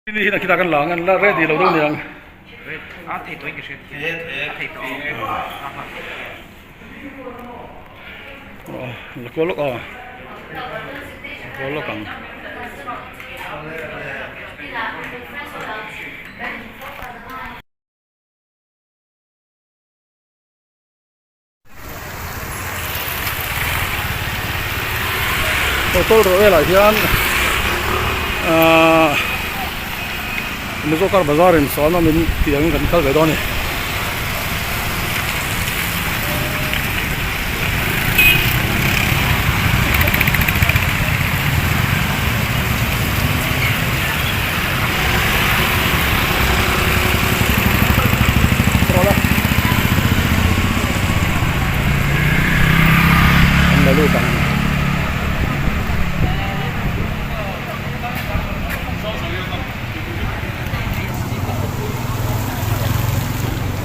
Ni hi nakinah kan la ang an la ready lo deuh niang. La kual lawk a la kual lawk ang. Hotel Royal ah hian ahh Mizo car bazar in sawn a min tih angin kan kal ve dawn a ni. An la lut ang.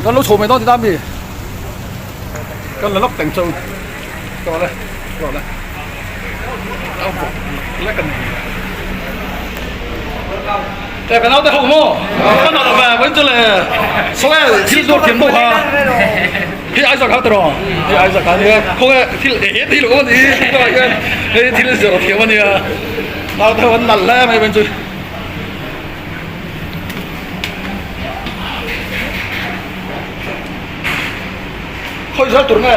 Kan lo chho mai dawn ti ta mi kan la lawk teng chu ka le ka le au bawk le kan Te kan naute ho maw? Kan naute ve vawiin chu le saw e thil zuar thiam deuh kha hi Isaac kha tiraw hi Isaac kha nia khawnge thil e he thil awm a ni tunah hian hei thil zir thiam a nia naute ho an nalh hle mai vawiin chu. Khawi zel tur nge?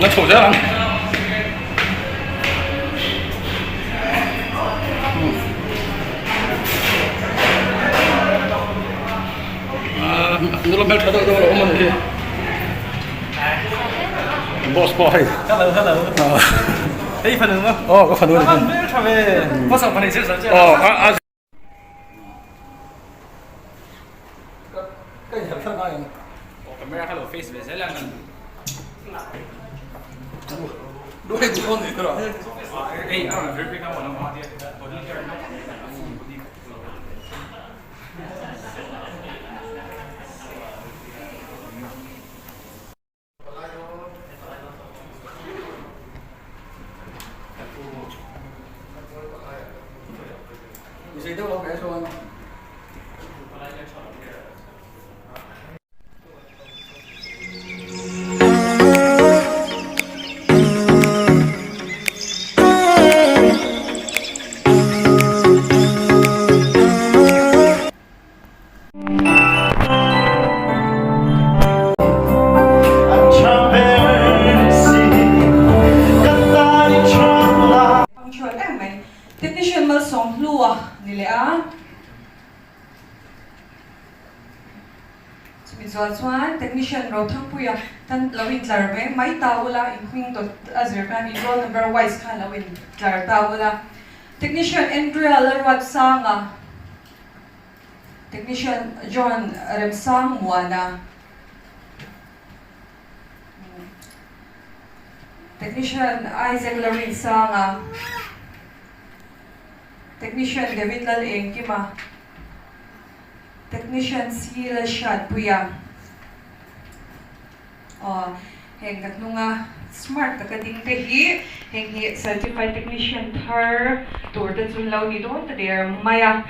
Na chho zel ang. Nula hmeltha deuh deuh a lo awm a nih hi. Boss pawh hei. Hello hello. Hei fanu maw? Aw ka fanu a ni. A hmeltha ve. Boss ang fanu zir zo che. Aw a a. Ka inherh thar ngai ang. Aw camera kha lo face ve zel a nan. Duai duh ni tura. Ei a rawn verify kha maw lo ma tia body hair no body. Zei deuh lo ve chuan. Punctual em mai. Technician malsawm hlua ni leh a. Chumi zual chuan Technician Rothangpuia tan lo intlar mai mai ta ula, in hming dawt a zir khan in roll number wise khan lo intlar ta ula. Technician Andrea Lalruatsanga. Technician John Remsang Muana, Technician Isaac Larinsanga, Technician David Lal Engkima, Technician C Lalhriatpuia. Aw, heng ka hnunga smart taka ding te hi heng hi certified technician thar tur te chu lo ni dawn ta der mai a.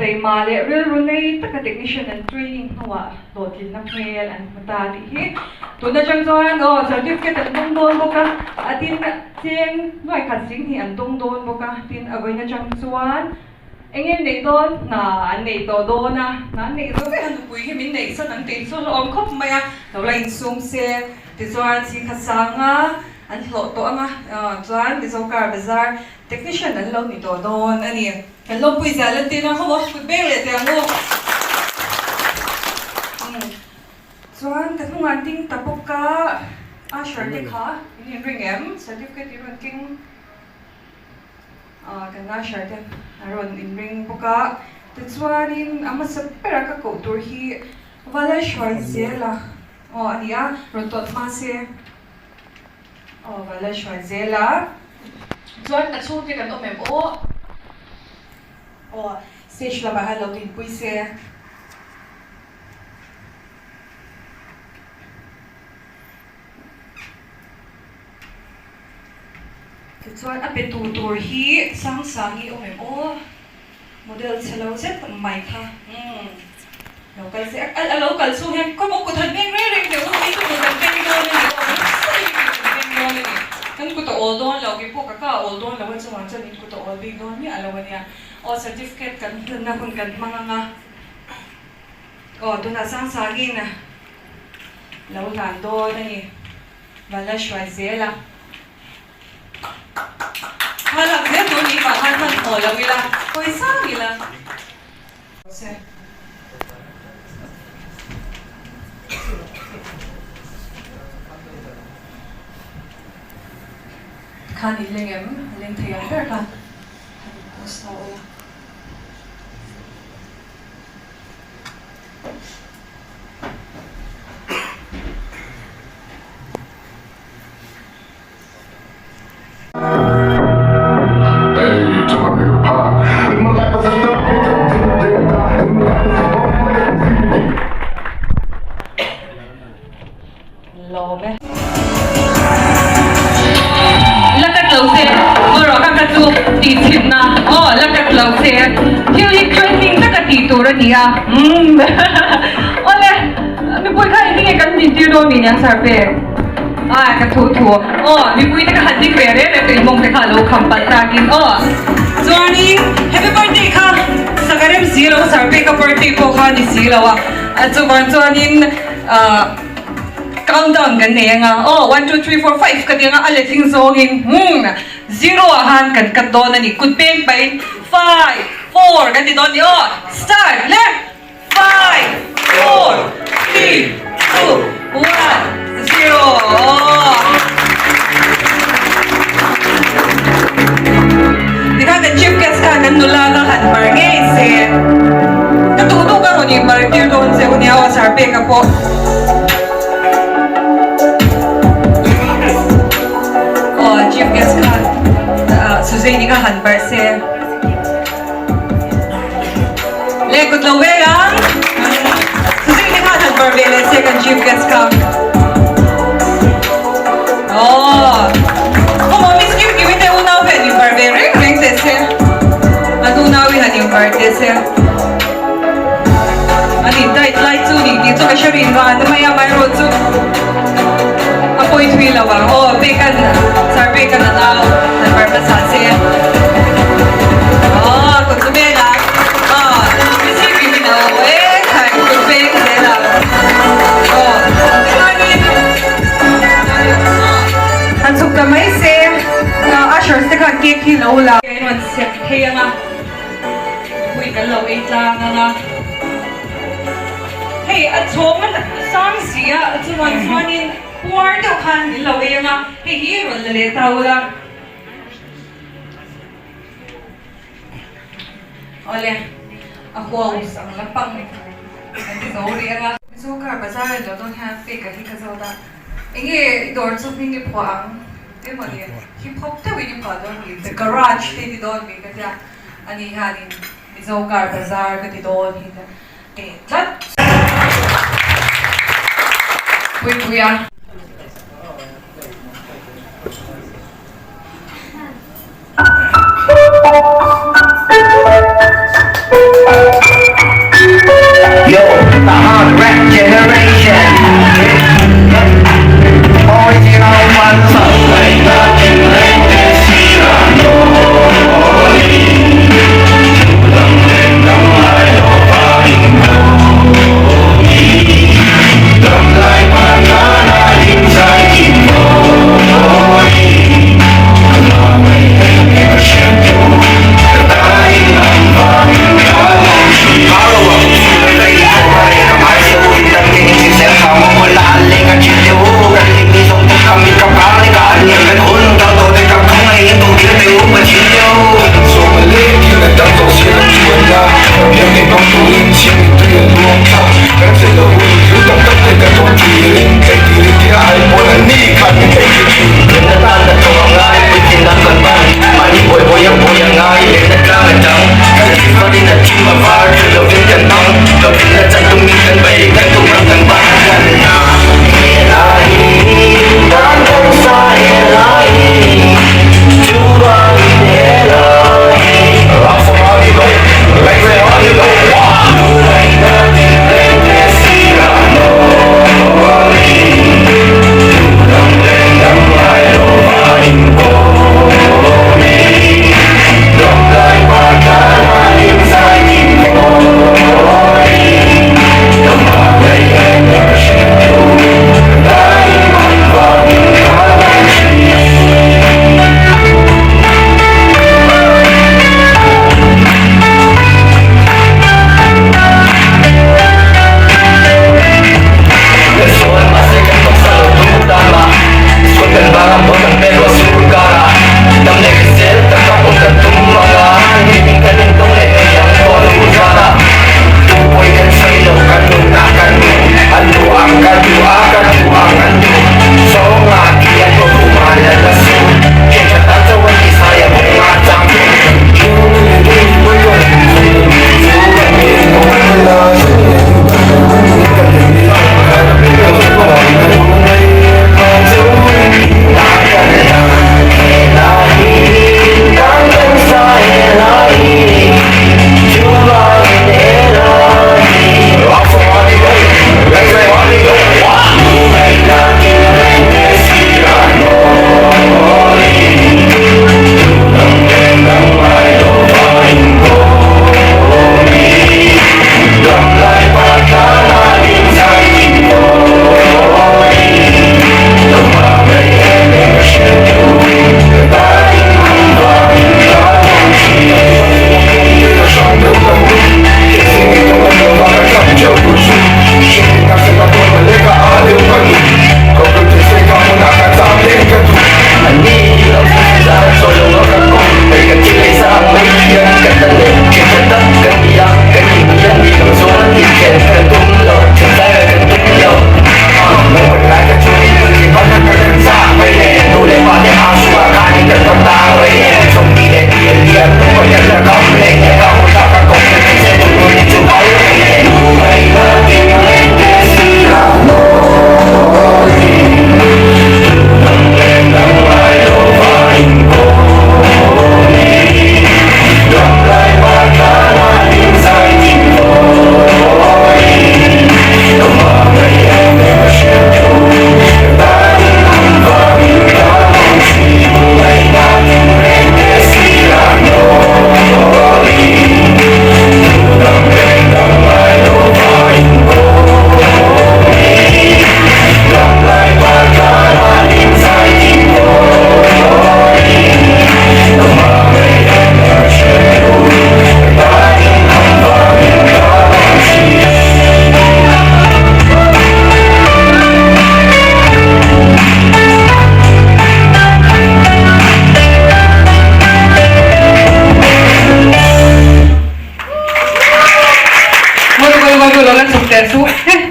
Taima leh rilru nei taka technician an training hnuah hlawhtlinna hmel an hmu ta tih hi tun atang chuan aw certificate an dawng dawn bawk a, a tin cheng nuai khat zing hi an dawng dawn bawk a, tin a vawiin atang chuan Eng nge neih dawn? Hna an neih tawh dawn a, hna an neih zawh vek a nupui hi min neih sawn an tih chu a awm khawp mai a, lo la insum se tichuan Singkhat sanga an hlawh tawh ang a, chuan Mizo car bazar technician an lo ni tawh dawn a ni. Kan lawmpui zia lan tir ang ho a, kut beng leh teh ang u. Chuan ka hnungah an ding ta bawk a, usher te kha in inring em? Certificate i rawn keng. Kan usher te a rawn inring bawk a, tichuanin a hmasa bera ka koh tur hi Vala hruai zel a, aw a ni a, rawn tawt hma se, aw Vala hruai zel a, chuan a chhungte kan awm em aw, aw stage lamah hian lo dinpui se. Tichuan a pe tu tur hi Sangsangi awm em aw? Model chhe lo zet mai kha umm lo kal se a lo kal chhung hian khaw maw kut han beng reng reng teh u hei chu kut an beng dawn a ni aw nasa takin kut an beng dawn a ni kan kut a awl dawn lo keipawh ka ka a awl dawn lo a chungah chuan in kut a awl bik dawn miah lo a nia aw certificate kan hlanna hun kan hmang ang a aw tunah Sangsangi'n lo hlan dawn a ni Vala hruai zel a. Kha lak zel tur ni vang khan hman haw lo ila, hawi sang ila. Se. Khan in leng em? A leng thei ang ber kha. Khan in post ta ula. Lawm e. La kat lo se, ngaw rawh ka ka chu tih chhimna aw la kat lo se thil hi trending taka tih tur a ni a umm awle mipui kha engtin nge kan din tir dawn mi nia sir pek. Ai ka thu thu aw mipui te ka han dik ve reng reng tawh mawng te kha alo kham palh takin aw chuanin happy birthday kha saka rem si lo sir pek a birthday pawh kha ni si lo a chuvan chuanin ah countdown kan nei anga aw one two three four five ka ti anga a letling zawngin umm zero ah khan kan cut dawn a ni kut peng pahin five four kan ti dawn a ni aw start le. Five, four, three, two, one, zero. Tikhan kan chief guest khan kan nula kha han bar ngei se. Ka duh duh ka rawn in bar tir dawn che u nia aw sir peka pawh. Aw chief guest khan Suzanne-i kha han bar se. Le kut lo vel ang. Suzy te khan han bar ve leh se kan chief guest kha. Oh. Come on, Miss Kim Kim te unau ve ni bar ve reng reng te se. An unau in han in bar te se. Ani diet lai chu ni ti chu ka hre rin ran mai a mai ro chu. A pawi thui lo ang. Oh, pekan sir pekan anau han bar hmasa se. Oh, kut chu vel ang. Oh, mi si mi lo e khai kut peng zel ang. Oh, chuanin han chhuk ta mai se. Ushers te khan cake hi lo la. An rawn sem phei ang a. Pui kan lo ei tlang ang a. Hei a chhawng a sang si a chuan chuanin puar deuh khan min lo ei ang a, hei hi rawn la leh ta ula. Awle a huau sang lampang kan ti zo rih ang a. Mizo car bazar a lo dawn hian pek a hi ka zawt a, enge i dawr chu hming i phuah ang emaw ni hip hop deuhin i phuah dawn mi the garage te i ti dawn mi ka tia ani hianin Mizo car bazar ka ti dawn hi ka teh tlat. Puipuia. Yo, the hard rap generation.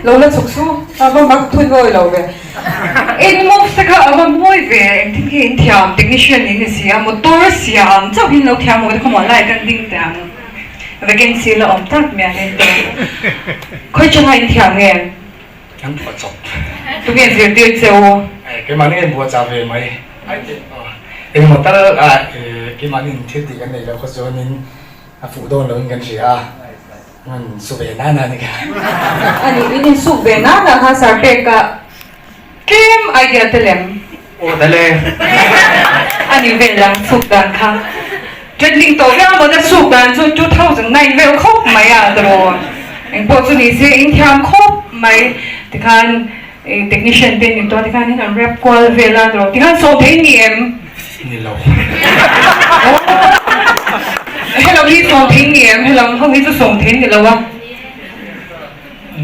Lo la chhuk su, a va mak thun awi lo ve. In moves te kha a va mawi ve, engtin nge in thiam, technician in ni si a, motor siam chauh hin lo thiam maw te kha maw lai kan ding teh ang. Vacancy la awm tak miah nen te. Khawi changa in thiam nge? Kan buah chawp. Tunge zirtir che u? Keimahni in buah chah ve mai. Engemaw tal ah keimahni in thil tih kan neih loh kha chuanin a fuh dawn loin kan hria a, an su ve nana a ni kha. A nih, in insuk ve nana kha Sir Peka tlem idea te lem. Aw dale. A nih vel ang suk dan kha. Trending tawh viau maw na suk dan chu 2009 vel khawp mai a tiraw. Engpawh chu ni se in thiam khawp mai tikhan technician te ni tawh tikhan in an rap kual vel a tiraw tikhan sawm thei ni em? Ni lo. Helam hi sawm thei ni em? Helam ho hi chu sawm thei ni lo a.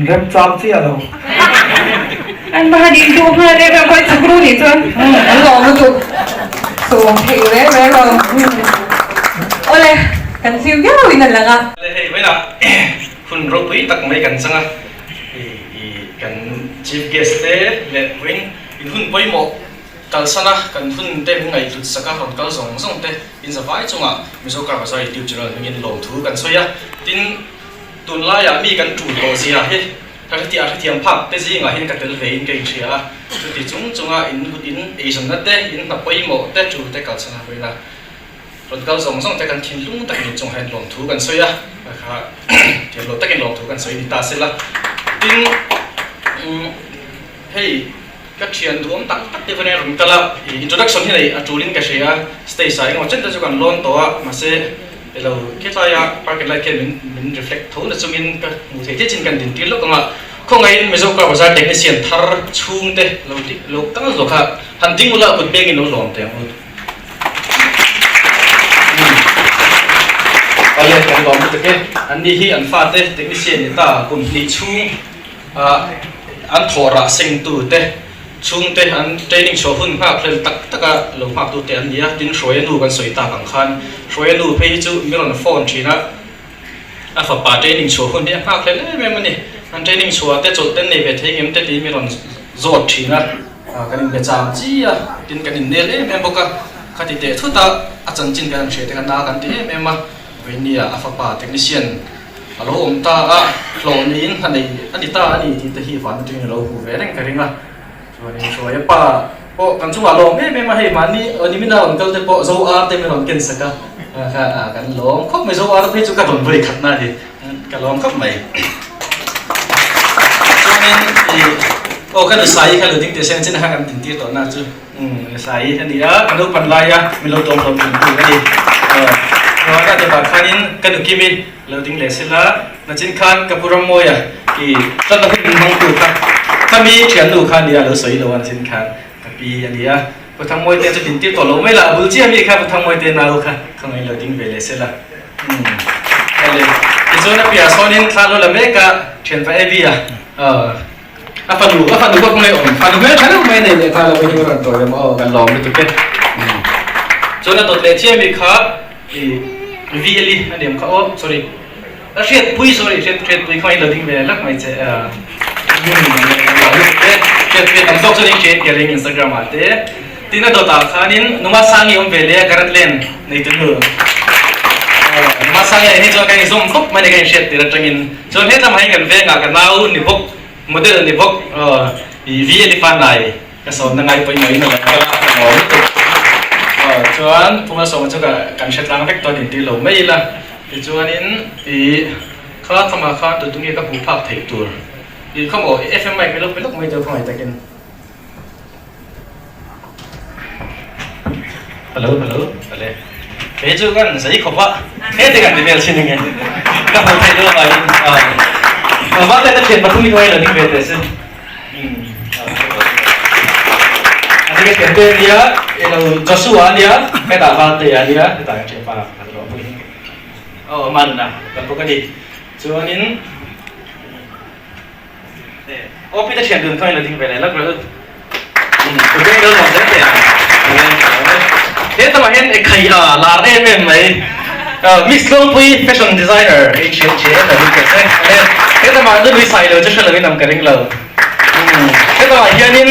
Rem chang chiah lo. An va han induh nghal em em, khawi chhuk ru nih chuan an lawm lutuk. Sawm theih reng reng lo. Awle, kan hlim viau in a lang a. Awle hei vawiinah hun ropui tak mai kan chang a, kan chief guest te leh vawiin in hun pawimawh kalsan a kan hun te min ngaihhlut sak a rawn kal zawng zawng te in zavai chungah Mizo Car Bazaar YouTube channel hmingin lawmthu kan sawi a, tin, Tunlaiah mi kan tul tawh zia hi ka hretia hrethiam phak te zingah hian ka tel ve in ka inhria a, chuti chung chunga in in eizawnna te, in hna pawimawh te, tul te kalsan a huin a, rawn kal zawng zawng te kan thinlung takin in chungah hian lawmthu kan sawi a, kha thiam lo takin lawmthu kan sawi ni ta sela. Tin, hei ka thian duhawm tak tak te pawhin a rawn kal a, introduction hi nei a tulin ka hria a, stage ah engemaw chen te chu kan lawn tawh a, mahse, Elo khitlaia parking light khian min min reflect tho na chungin ka hmuh theih chiah chin kan din tir lawk ang a, khawngaihin Mizo Car Bazar technician thar chhungte lo ti lo kal zawk kha han ding ula kut pengin lo lawm teh ang u. Pale kan lawm lutuk e, an ni hi an fate technician ni ta kum hnih chhung ah an thawh rah seng tu te. Chhungte an training chhuah hun nghak hlel tak taka lo nghaktute an ni a, tin Hruaia nu kan sawi tak ang khan Hruaia nu phei hi chu mi rawn phone thin a, a fapa training chhuah hun hi a nghak hlel em em a ni. An training chhuah te chawlh ten nei ve thei ngem te tiin mi rawn zawt thin a, kan inbe cham chi a, tin kan innel em em bawk a, khati teh thut a, a chanchin kan han hria te kha na kan ti em em a, Vainia a fapa technician A lo awm ta a, hlawh niin a nei a ni ta a ni tih te hi van atangin a lo hmu ve reng ka ring a. Chuanin Hruaia pa pawh kan chungah lawm em em a, hei mahni nimina rawn kal te pawh Zo ar te min rawn ken sak a, kha kan lawm khawp mai, Zo ar phei chu ka rawn vawi khatna a ni, ka lawm khawp mai. Chuanin aw ka nusaii kha lo ding teh se chin a kha kan dintir tawh na chu. Sai a ni a, ka naupan laia min lo tawm hlawm thin tu a ni. Chuan a dawtah khanin ka nu Kimi lo ding leh sela, nachin khan ka pu Rammawia i tlatna hun min hmang tu kha ka mi thiannu kha a nia lo sawi lo a nachin khan ka pi a ni a. Pu Thangmawite chu din tir tawh lo mai la, a bul chiah mi kha Pu Thangmawite nau kha ka ngaih lo ding ve leh sela. Hei le, tichuan a piah sawnin thla lo la mek a, thianpa Abby a. A fanu, a fanu bawk mai awm, fanu hmel tha deuh mai nei leh nghal a hei hi rawn tawi em aw, kan lawm lutuk e. Chuan a dawt leh chiah mi kha i VLE a ni ang kha aw, sorry, a hriatpui sorry, hriat hriatpui kha in lo ding ve lak mai che a, kan lawm lutuk e, hriatpui tam zawk chuan in hria in ka ring Instagram ah te, tin a dawt ah khanin Numa Sangi awm ve leh a Karat Lane neitu nu, Numa Sangi ah hi chuan kan inzawm khawp mai a ni ka inhriat tir atangin, chuan hetlama hi kan vengah ka nau ni bawk. Model ni bawk i vi a ni pangngai ka sawmna ngai pawimawh in a lo kal a ka lawm lutuk chuan Puma sawma chu ka kan hre tlang vek tawh intir lo mai ila tichuanin i kha thamah khan tu tunge ka hmuh phak theih tur i khawmaw FM mic lawk lawk mai deuh khawngaih takin Hello hello ale he chu kan zai khawp a he te kan ti vel chin ange ka hmu thei lo mai a va te ta thian pathum in lo ding ve te se ani ka thian te nia elo Joshua ania heta va te ania heta ka thian pa ka lo pui oh man na ka bawk ani chuanin Aw Peter thian dun kha ilo ding ve leh lak rawh u. Ka beng lo nuam zel teh ang. He tamah hian e khai a lar em em mai. Miss Tlawngpui fashion designer HHJ a ding teh se. Hetamah nupui sai lo chu hre loin awm ka ring lo. Hetah hianin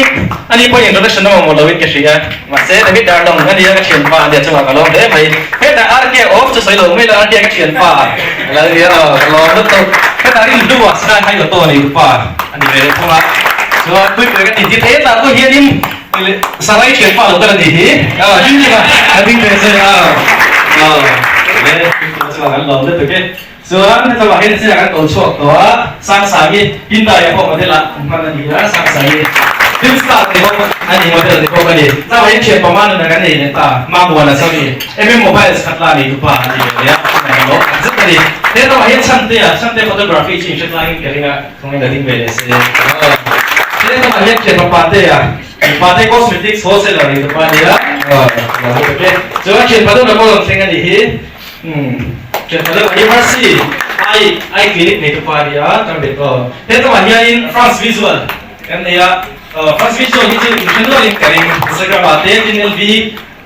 ani pawhin introduction a mamawh loin ka hria. Mahse David Darlong a nia ka thianpa a nia chungah ka lawm hle mai. Hetah RK awm chu sawi lo mai lo RK ka thianpa a lo nia aw ka lawm lutuk. Hetah rinhlu ah Sky High Auto a nei pa a ni ve leh thung a. Chuan Puipui ka tih tir hetah pawh hianin Sarai thianpa lo kal a nih hi. Aw Hlimhlima a ding ve che a. Aw le Hlimhlima chungah kan lawm lutuk e. Chuan heta hian chiah kan ko chhuak tawh a, Sangsangi Hyundai a pawh model ah an hman a ni a, Sangsangi film star te bawk a ni, model te bawk a ni. Chau hian thian pama nuna kan nei leh ta, Mamuana Sami, MM Mobiles khat la neitu pa a ni ve leh a, a lo khat zet a ni. Heta hian Chhantea, Chhante photography chu inhre tlangin ka ring a, thawngin a ding ve leh se. Heta hian thian pa Patea, Pate Cosmetics wholesaler neitu pa a ni a, a lo lut e. Chuan thian pa deuh la pawh rawn thleng a nih hi. Mercy ai ai clinic nei tu pa a ni a kan bet aw he tumah hianin France visual kan nei a France visual hi chu inhre nualin ka ring Instagram ah te tin LV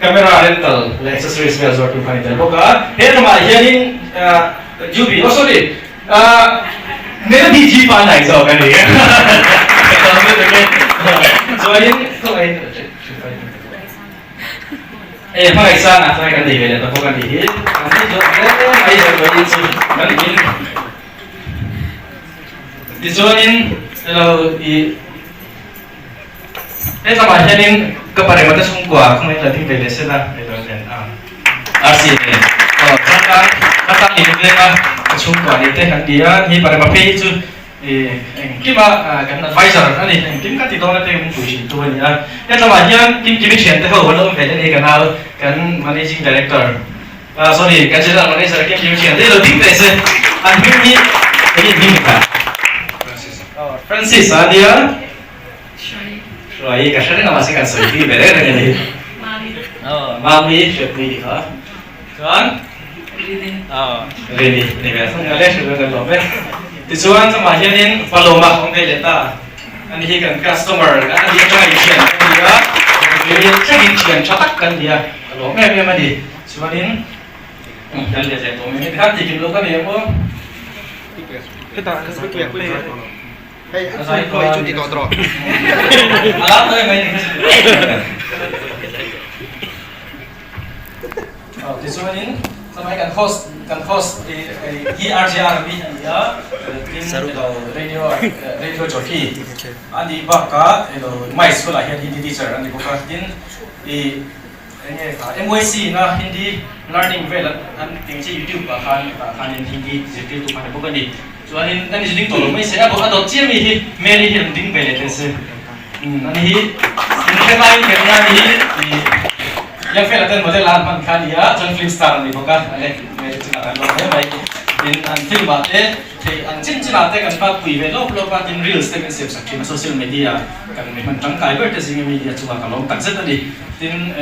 camera rental leh accessories vel zawrh tur kha ni tel bawk a he tumah hianin Jubi oh sorry Melody G pa nai zawk a ni chuanin E hmangaih sang ah chuan kan nei ve leh ta bawk a nih hi. An ni zawk hle mai zawk mai in chu kan in. Tichuanin elo i he lamah hianin ka parema te chhungkua khawngaih la ding ve leh sela elo nen a RC nen aw changkang ka tang in leng a ka chhungkua ni te kan ti a ni parema phei hi chu Engkima kan advisor a ni, engkim ka ti dawn a te min pui thin tu a ni a. Hetlamah hian Kimkimi thiante ho an awm ve leh a ni, ka nau kan managing director, sorry kan general manager Kimkimi thiante hi lo ding teh se, an hming hi eng in hming ni kha? Francis a nia, Hruai ka hre reng a mahse kan sawi tir ve reng reng a ni. Mami Hriatpui ni kha. Chuan Rini ni ve thung ale hrilh kan lawm e. Tichuan chungah hianin Paloma awm ve leh ta. Ani hi kan customer kan ani atanga inthian kan ni a, Rini thlengin thian tha tak kan ni a, ka lawm em em a ni. Chuanin kan let leh tawh mai mai tikhan tihkim loh ka nei ang aw. A lar tawh em mai ni. Tichuanin chumai kan host kan host hi RJRB a ni a, tin elo radio radio jockey a nih bakah elo my school ah hian Hindi teacher a ni bawk a, tin ih enge kha MYC na Hindi learning vel an tih chi youtube ah khan tah khanin Hindi zirtirtu kha a ni bawk a ni. Chuanin kan inziding tawh lo mai se a dawt chiah mi hi Mary hi an ding ve leh teh se. Ani hi inhre laiin ka nia ani hi Young fella ten model a an hman kha a ni a, chuan film star a ni bawk a, ale Mary chungah kan lawm hle mai. Tin an film ah te thei ang chin chin ah te kan va pui ve lawp lawp a, tin reels te kan siam sak thin a, social media kan mi hman tangkai ber te zinga media chungah ka lawm takzet a ni. Tin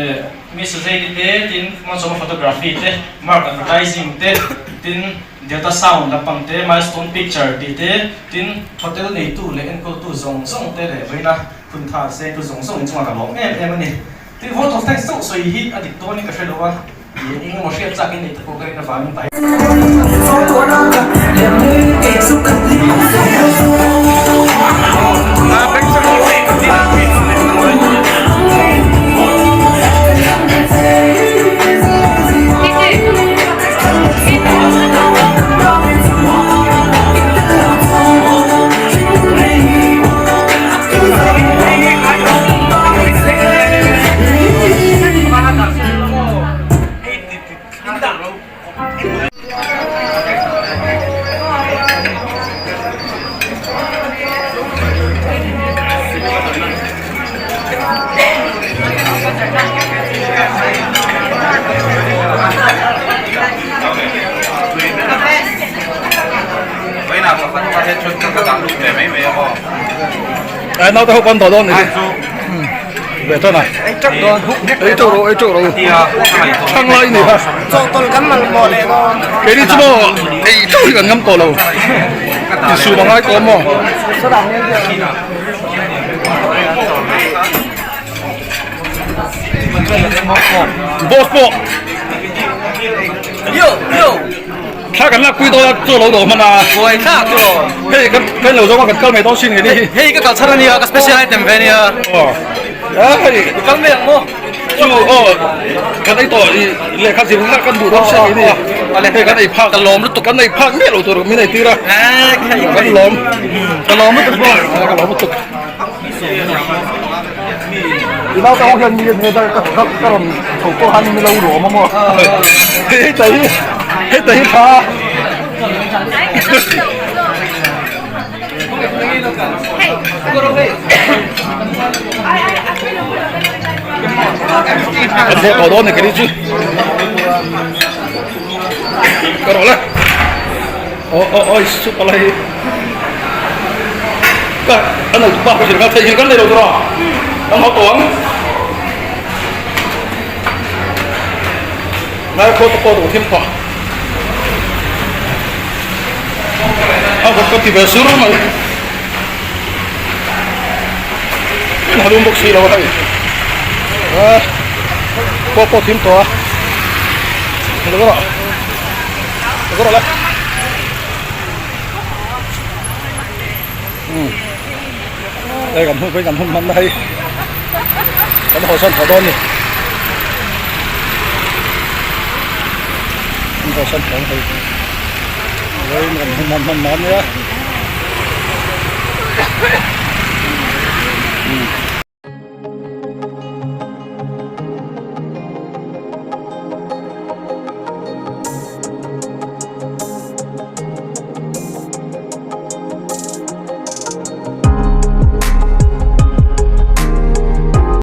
mi Suzanne te, tin Malsawma photography te, Mark advertising te, tin Delta Sound lampang te, Milestone Picture tih te, tin hotel neitu leh enkawltu zawng zawng te leh vawiina hun tha zengtu zawng zawng inchungah ka lawm em em a ni. Tin vote of thanks chauh sawi hi a dik dawnin ka hre lo a, eng eng emaw hriat chak in nei te pawh ka rin avangin ta Naute ho pawn tawh dawn ni hi ve tan a ei teuh rawh ei teuh rawh thlang lai ni kha keini chu maw ei teuh hi kan ngam tawh lo insum a ngai tawh maw. Boss pawh. Yo yo. Thla kan lak pui dawn a chu lo dawh hman a. Buai thlak chu. Hei kan kan lo zawng a kan kal mai dawn sin nge ni. Hei ka kal chhan a nia ka special item ve nia. Aw. A hei. I kal mai ang maw? Chu aw kan ei tawh i lehkha zir na kan duh dawn sin nge ni. Hei kan ei phak Ka lawm lutuk. Kan ei phak miah lo tur min ei tir a. Kan lawm. Ka lawm lutuk bawk. Ka lawm lutuk. I nau te ho hian mi nge ka ka ka rawn tho pawh han mi lo lawm a maw hei ta hi hei ta hi tha kan hmuh tawh dawn ni kei chu ka rawh le aw aw aw sup ala hi ka an lo pa ka thei hi kan nei lo tur a an haw tawh ang ngai khaw te pawh duh thim phah a vawt ka ti ve sur mai in halum bawk si lo a hei a khua pawh thim tawh a lo rawh lo rawh le. Đây kan hun kan hun hman na hei kan haw san thaw dawn ni kan haw san thaw hei đây kan hun hman hman na nia.